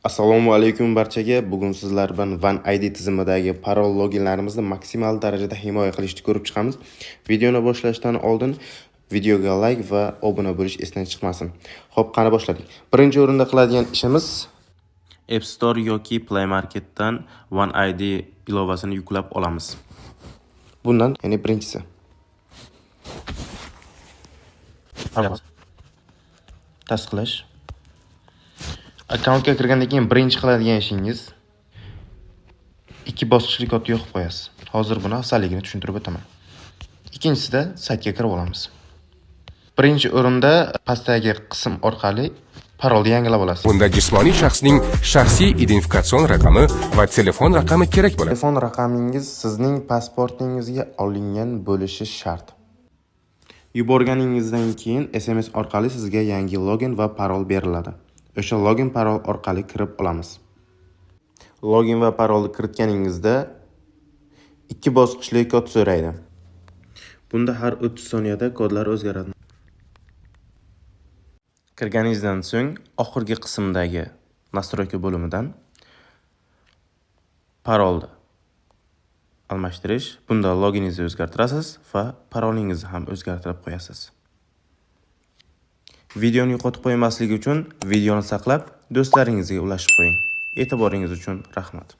Assalomu alaykum barchaga. Bugun sizlar bilan One ID tizimidagi parol, loginlarimizni maksimal darajada himoya qilishni ko'rib chiqamiz. Videoni boshlashdan oldin videoga like va obuna bo'lish esdan chiqmasin. Xo'p, qani, boshladik. Birinchi o'rinda qiladigan ishimiz App Store yoki Play Marketdan One ID ilovasini yuklab olamiz. Bundan, ya'ni birinchisi. Tasdiqlash. Akkauntga kirgandan keyin birinchi qiladigan ishingiz ikki bosqichli kodni yoqib qo'yasiz. Hozir buni afzalligini tushuntirib o'taman. Ikkinchisida saytga kirib olamiz. Birinchi o'rinda pastdagi qism orqali parolni yangilab olasiz. Bunda jismoniy shaxsning shaxsiy identifikatsion raqami va telefon raqami kerak bo'ladi. Telefon raqamingiz sizning pasportingizga olingan bo'lishi shart. Yuborganingizdan keyin SMS orqali sizga yangi login va parol beriladi. O'sha login, parol orqali kirib olamiz. Login va parolni kiritganingizda ikki bosqichli kod so'raydi. Bunda har 30 soniyada kodlar o'zgaradi. Kirganingizdan so'ng oxirgi qismdagi настройка bo'limidan parolni almashtirish. Bunda loginingizni o'zgartirasiz va parolingizni ham o'zgartirib qo'yasiz. Videoni yo'qotib qo'ymaslik uchun videoni saqlab, do'stlaringizga ulashib qo'ying. E'tiboringiz uchun rahmat.